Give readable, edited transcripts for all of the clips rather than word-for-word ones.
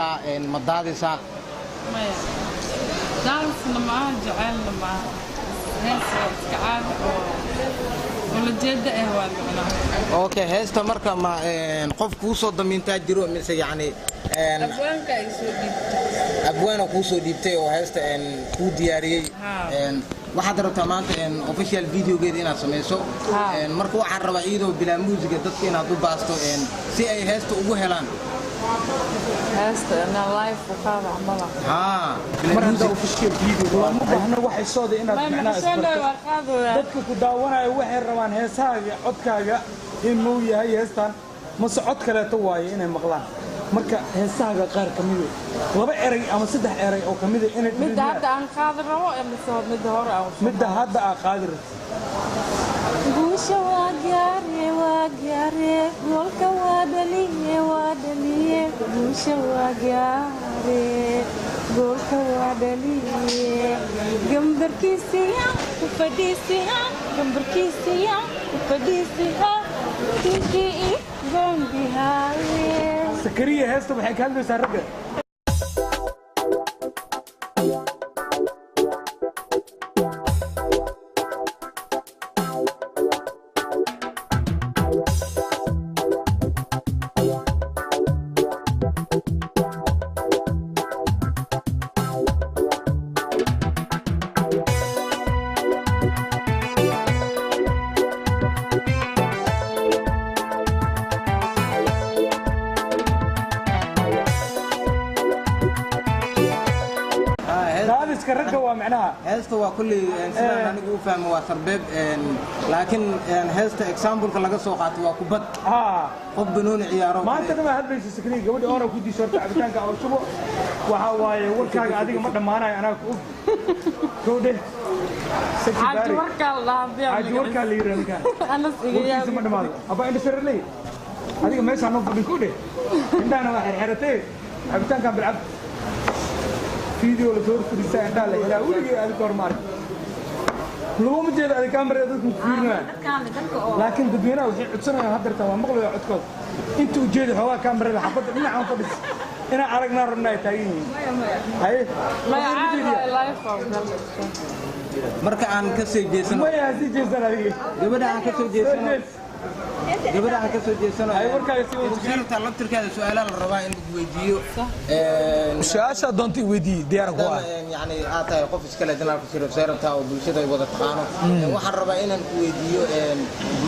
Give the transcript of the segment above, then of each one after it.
Ma daadaysaa? Maya, daadisna maaha, jaceylna maaha. Hees oo iska caadi oo ulajeeda ah waa macnaha. Okay, heesta marka ma qof kuu soo damiintaa jiro mise yacni Abwaanka ay soo dhiibtay. Abwaana kuu soo dhiibtay oo heesta kuu diyaariyey. Haa. Waxaad rabtaa maanta official videogeeda inaad samayso. Haa. Marka waxaan rabaa iyadoo bilaa muusiga dadka inaad u baasto si ay heesta ugu helaan. Heesta inaa live u qaada camala. Haa. Mar Bilaa hadda music. Official video looma baahno, waxay sooda inaad Maya, macnaha maxasheena isbarto. waa qaadooyaa. Dadka ku daawanaya waxay rabaan heesahaaga, codkaaga in muu yahay heestan mase cod kaleeto waaye inay maqlaan. Marka heesahaaga qaar ka mida, laba erey ama saddex erey oo ka mida inay Midda hadda aan qaadi rabo ee mise midda hore aan usoo? Midda hadda aa qaadi rabtid. Guusha waa gaare, waa gaare, goolka waa dhaliye, waa dhaliye. Guusha waa gaare, goolka waa dhaliye, gambarkiisiya ku fadhiisiya, gambarkiisiya ku fadhiisiya, kinkii gombihaaye. Sakariya, heesta waxay ka hadlaysaa ragga. Haa, Daadiska ragga waa macnaha. Heesta waa kulley sidaan anigu u fahmo waa sarbeeb, laakiin heesta exampleka laga soo qaato waa kubad, qof banooni ciyaaro. Maanta dhan baa hadlaysa Sakariya, gabadha oona ku diisho. Horta cabitaanka oo shubo. Waxaa waaye warkaaga adiga ma dhammaanayo, anaa ku og kowdhe Saki Xaaji Baari. Warkaa la dhahaa. Xaaji warkaa la yidhaa ninkaan. Anas iga Warkiisa ma yaab. dhammaado. Abaa indha sararley, adiga meeshaa noo fadhin kowdhe, indhahana waa xerxeratee. Cabitaankan bilcab, video la soo hor fadhiisaa, indhaha la xiraa. Weligay adiga hor ma arkin, laguma jeedo adiga, kamarada dadku ku fiirinayaan, laakiin dadweynaha waxay codsanayaan haddeertan waa maqlaya codkooda inta ujeedi xoogaa kamarada xabadda dhinacaan fadhis inaan aragnaa rabna ay taagan yihiin. Haye. Maya, waxaan caadi ujeediyaa. waa live oo kale. Marka aan ka soo jeesano Maya, ha sii jeestaan adiga. Gabadha aan ka soo Soo jeesano. jees. Gabadha aan ka soo jeesano. Ay, warkaaga sii wada. Sirta laftirkeeda su'aalaha la rabaa in lagu weydiiyo. Su-aasha doonta i weydiiye, diyaar ku ah. Maadaama yani aad tahay qof iskale janaalka Shariif Seerabta oo bulshada ay wada taqaano, waxaan rabaa inaan ku weydiiyo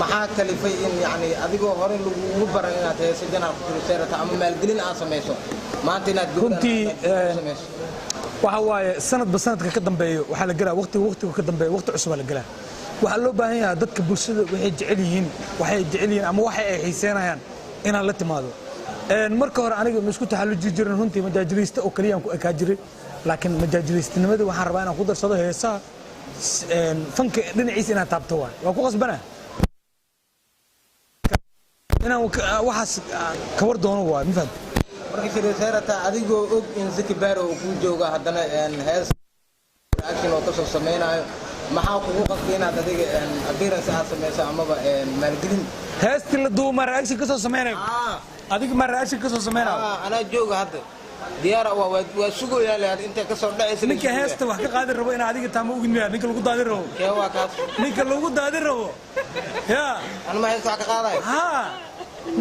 maxaa kalifay in yani adigoo hore lagugu baran inaad heeso janaalka Shariif Seerabta ama maalgelin aad samayso maanta inaad gabadhan Runtii, aad samayso? Waxa waaye sanadba sanadka ka dambeeyo waxaa la gelaa waqtiga, waqtiga ka dambeeyo waqti cusub la gelaa. Waxaa loo baahan yahay dadka bulshada waxay jecel yihiin, waxay jecel yihiin ama waxa ay xiiseynayaan inaan la timaado. Marka hore aniga ma isku taxalluji jirin runtii, majaajiliista oo kaliya aan ku ekaa jiray, laakiin majaajiliistinimada waxaan rabaa inaan ku darsado heesaha, fanka dhinaciisa inaan taabto. Waay, waa ku qasbana inaan waxaas ka war doono waay, ma fahamtay? Marka Shariif Seerabta, adigoo og in Zaki Baaro uu kuu joogo, haddana hees reaction oo kasoo samaynayo, maxaa kugu qasbay inaad adiga appearance aad samayso amaba maalgelin? Heestii la duuba ma reaction ka soo sameynayo? Adiga ma reaction ka soo sameynayo? Anaa jooga hadda, diyaara waa waa sugoyaa le intay kasoo dhacaysa. Ninka heesta wax ka qaadi rabo inaa adiga taama ogid miya? Ninka lagu daadin rabo. Kee waa kaas? Ninka lagu daadin rabo ya. Anuma heesta wax ka qaadayo? Ha,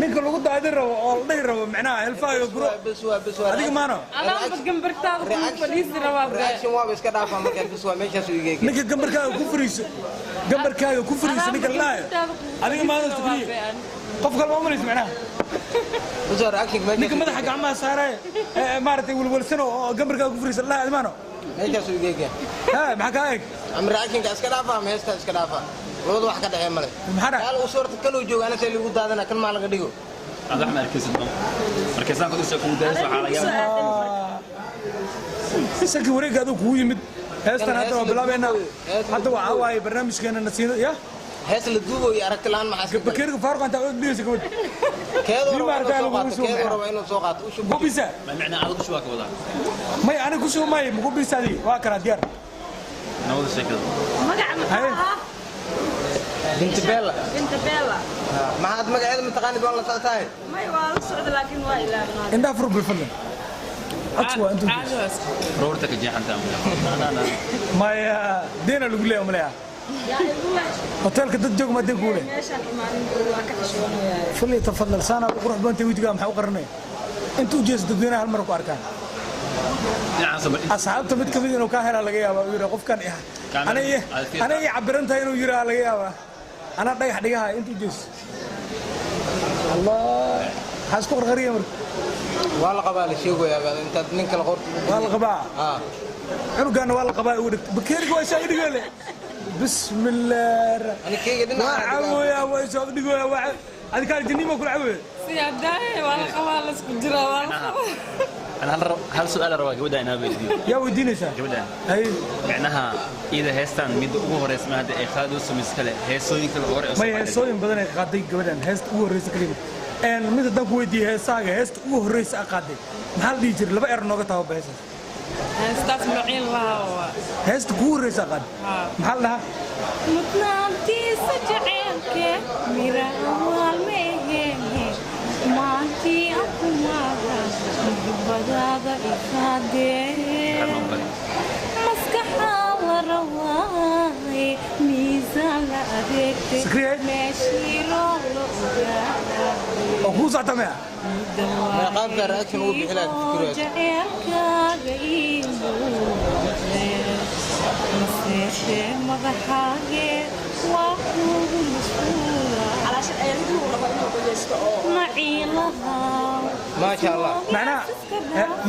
ninka lagu daadin rabo oo la dhihi rabo macnaha helfaaga guro. Bes waa, bes waa. Adiga maano. Anaaba gambartaada ku fadhiisi rabaa bee. Reaction waaba iska dhaafaa marka, bes waa meeshaas u igeeg. Ninka gambarkaaga ku fariiso, gambarkaaga ku fariiso, ninka la dhaayo adiga maano Sakriye, qof kale ma umalayso macnaha. Bes waa reaction meeshaas. Ninka madaxa gacmaha saaraya ee maaragtay welwelsan oo gambarkaaga ku fariiso la dhaayo adiga maano. Meeshaas u igeeg. Ha, maxaa kaa eg? Ama reactionka iska dhaafaa ama heesta iska dhaafaa, labada wax ka dhexee male. Maxaa dhacay? Kaal u suurta kanuu jooga, ana see lagu daadana kan maa laga dhigo. Aad wax ma arkaysid ba markaysaan ku dhisa kugu daayso, waxaa laga yaabaa. Saki wareegga adigu kugu yimid heestan hadda waa bilaabeynaa. Hadda waxaa waaye barnaamijkeena nasiino ya. Hees la duubo iyo aragti la'aan maxaa iska galay? Bakeeriga faaruq intaa og dhigaysa gabadh. Keedoo Nin raba maaragtay inuu soo lagu qaato, soo keedoo maxaa? raba inuu soo qaato u shub. Gubisa. Ma macnaa aad ku shubaa ka wadaa? May, aniga ku soo maayo, ma gubisa adiga, waa kanaa diyaar. Nabada sheekada. Magaca maxaa Haye. ahaa? Binti Bella. Binta Bella. Maxaad magaceeda mataqaanid? Waan la socotahay. May, waa la socda laakiin waa ilaabnaa. Indhaha fur bilfadlan. Codsi waa intuu Caadi waa iska. Roorta ka jeexantaa. Maya, deena lagu leeyahay malaya. Hoteelka dad joog ma deen kugu leh. Meeshaan imaanin waa ka xishoonayaa. Fali tafadal, saana u qurux badantay, wejigaa maxaa u qaranaya? Inta u jeesto dadweynaha hal mar ku arkaan. Dhinacaas Asxaabta mid kamid inuu kaa helaa laga yaabaa, uu yidhaa qofkan anay ii cabiran tahay inuu yidhaa laga yaabaa. Anaa dhagax dhigaha inta u jeesto. Allah, maxaa isku qarqariya marka? Waa la qabaa la sheegoyaa baa intaad nin kale qorta. Waa la qabaa. Ah. Cunugaana waa la qabaa ugu dhigta bakeeriga waa isaa dhigale. Bismillaah. Ani keyga waa dhinaca. Cawaya, waa isoo dhigaya, waa adikaar jinimo kula cawaya. Sidaa daaya, waa la qabaa, la isku jiraa, waa la qabaa. Ana hal su'aal rabaa gabadha inaa weydiiyo. Yaa weydiinaysaa? Gabadha. Hay. Macnaha ida heestan midda ugu horeysa ma hadda ay qaad u samaysa kale heesooyin kale hore oo soo May baxday. Heesooyin badan ay qaaday gabadhan, heesta ugu horreysa kalima. Een mid haddaan ku weydiiyey heesaaga, heesta ugu horreysa a qaaday maxaa la dhihi jiray? Laba er nooga taababa heestaas. Heestaas maciin lahaa waa. Heesta kugu horreysa a qaaday Haa. maxaa la dhahaa? Mudnaantiisa jaceylke miraha maalmehehe maantii akumaada muxubadaada ifaadee maskaxaa la rawaay miisaan la adeegtay Sakriye? Meeshii loo la ogaa. Oo kugu socota maya? Qaabka reaction ugu bixi lahayd fikirayso. Jaceylkaaga ii muuqdee maseexee madaxaagee waa kugu mashquula. Calaashan ayaduu rabo inuu dhageysto oo Maciilaha. Maasha Allah.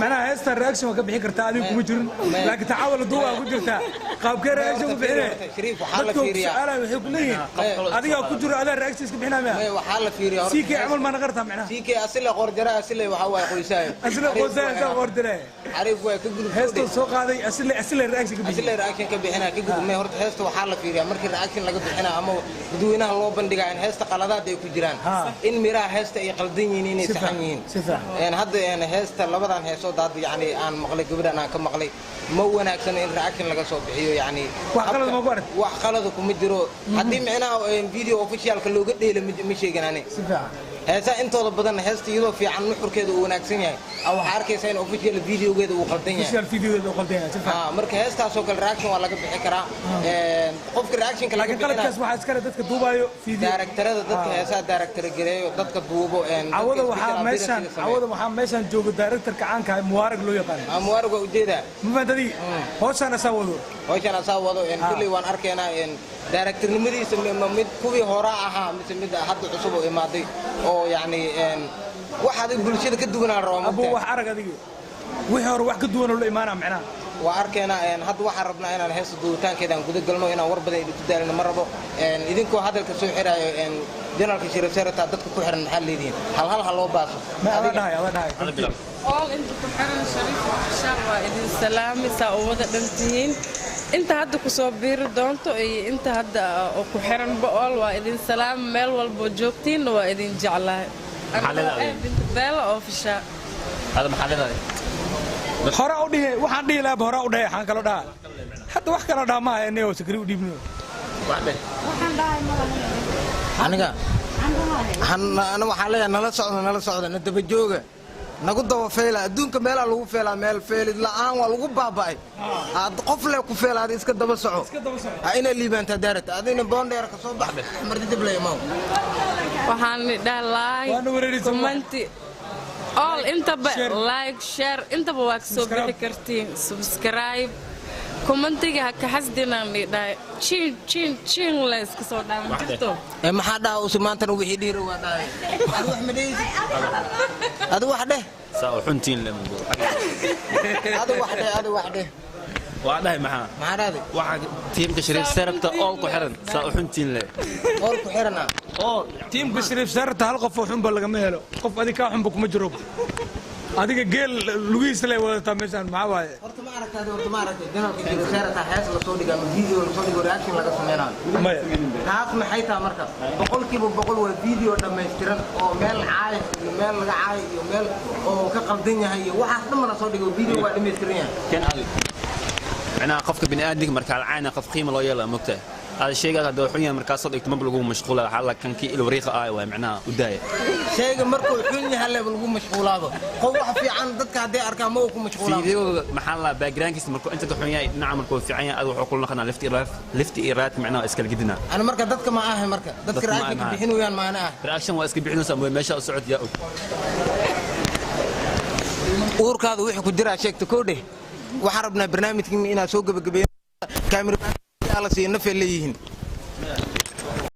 Macnaha heestan reaction waa ka bixin kartaa, adiga kuma jirin, laakiin tacaawal duuba ku jirtaa. Qaabkee reaction ku bixinay? Shariif, waxaa la Dadka fiiriyaa. su'aalaha waxay ku leeyihiin adigaa ku jiro, adaa reaction iska bixinaa maya? May, waxaa la fiiriyaa horta. CK camal maa naqartaa macnaha? CK asile qoorjara, asile waxaa waaye qoysaayo. Asile qoysaayo saa qoorjara. Xariif waay, ka gudub. Heestoo soo qaaday asile reaction ka asile bixiyay. Reaction ka bixinaa, ka gudub. May, horta heesta waxaa la fiiriyaa markii reaction laga bixinaa ama dadweynaha loo bandhigaa in heesta qaladaad ay ku jiraan, in miraha heesta ay qaldan yihiin, inay Si saxan fiican, yihiin. Si fiican. Hadda heesta labadan heesood hadda yacni aan maqlay gabadhan aan ka maqlay ma wanaagsano in reaction laga soo bixiyo yacni. Wax qalad ma ku arag? Wax qalada kuma jiro haddii micnaha video officialka looga dheelo ma sheegan ani. Si fiican. Heesaha intooda badan heesta iyadoo fiican, nuxurkeeda uu wanaagsan yahay, waxaa arkaysaa in official videogeeda uu qaldan yahay. Official videogeeda uu qaldan yahay, si fiican. Ah, marka heestaasoo kale reaction waa laga bixi karaa. Qofka reactionka laga Laakiin qaladkaas bixinaa waxaa iskale dadka duubaayo video. Directorada, dadka heesaha director gareeyo, dadka duubo dadka Cawada special waxaa meeshaan appearance-ga sameeyo. Cawada waxaa meeshaan jooga directorka caanka ah, Mubaarag loo yaqaan. Ah, Mubaarag waa ujeedaa. Ma fahanti adigi? Hawshaan asaa wado. Hawshan asaa wado. Kulley waan arkaynaa directornimadiisa ma mid kuwii horaa ahaa mise mid hadda cusub oo imaaday oo yacni wax adig bulshada ka duwanaa la rabaa. Abu Mugtahay. Wax arag adigi, wixii hore wax ka duwan oo la imaanaa macnaha. Waa arkaynaa. Hadda waxaan rabnaa inaan heesta duubitaankeeda aan guda galno, inaan war badan idinku daalino ma rabo. Idinkoo hadalka soo xiraayo, janalka Shariif Serata dadka ku xiran maxaa leedihiin? Hal hal ha loo baaso. Ma adaa dhahay, adaa dhahay. Hada bilaab. All inta ku xiran Shariif Official waa idin salaami, saa u wada dhantihiin, inta hadda kusoo biiri doonto iyo inta hadda oo ku xiranba, all waa idin salaami, meel walboo joogtiinna waa idin jeclahay. Maxaa leedahay? Binta Beela Official. Hada maxaa leedahay? Hore u dhihi waxaan dhihi lahaa, hore u dhahay, waxaan kaloo dhahaa hadda wax kaloo dhaha maaha inay sakri u dhiibno. Wax dheh. Waxaan dhahay malahan. Aniga Waxaan dhahay. Ana waxaan leeyahay nala socda, nala socda, na daba jooga, nagu daba feela. Adduunka meelaa lagu feelaa, meel feelid la'aan waa lagu baaba'ay. Aad qof le ku feela, aad iska daba soco. Iska daba soco. Ha inaa liibaantaa daarata adina boondheer ka soo bax marti dib la imaw. Waxaan dhaha like, Waana wareeraysa. comment, all intaba. Share. Like, share, intaba waa kasoo Subscribe. bixi kartiin, subscribe, commentiga ha ka xasdinaan dhahay, chin chin chin la iska soo dhaaman Wax dheh. jirto. Ee, maxaa dhaha use maantana wixii dhiira waa dhahay. Adi wax ma dhehaysid, adi wax dheh. Saa u xuntiin le mugo. Adi wax dheh, adi wax dheh. Waa dhahay maxaa? Maxaa dhahday? Waxa tiimka Shariif Serabta all ku xiran saa u xuntiin le. Ool ku xiran ah. All. Tiimka Shariif Sarta hal qof oo xunba lagama helo, qof adiga kaa xunba kuma jiro. Adiga geel lugihiisa lay wadataa meeshaan, maxaa waaye? Horta ma aragtaadi, horta ma aragtay janalka jiro seerata hees lasoo dhiga ama video lasoo dhigo reaction laga sameynayo? Maya. Taas maxay tahay marka? 100% waa video dhammaystiran oo meel caay iyo meel laga caay iyo meel oo ka qaldan yahay iyo waxaas dhan mana soo dhigo, video waa dhammaystiran yahay. Kan adi. Macnaha qofka bini'aadmiga marka alcaana qof qiimo loo yeelaa mogtahay. Aad shaygaas hadduu xun yahay markaasoo dhigto, maba lagu mashquula. Waxaa la kankii ilwariiqa ah waay, macnaha u daaya. Shayga markuu xun yahay leba lagu mashquulaado. Qof wax fiican dadka hadday arkaan ma uu ku mashquulaado. Fiidiyowga maxaa la backgroundkiisa markuu inta ka xun yahay, dhinaca markuu fiican yahay, aad wuxuu kula naqanaa left iyo right, left iyo right, macnaha iskala gedinaa. Ana marka dadka ma ahay, marka dadka Dadka ma reaction ahay. bixinayaan maana ah. Reaction waa iska bixinaysaa mooye, meesha u socod yaa og. Uurkaada wixii ku jiraa sheegta koo dheh. Waxaan rabnaa barnaamijkan inaad soo gebagabeeyo. Kaamiramaan la siiyo nafay leeyihiin.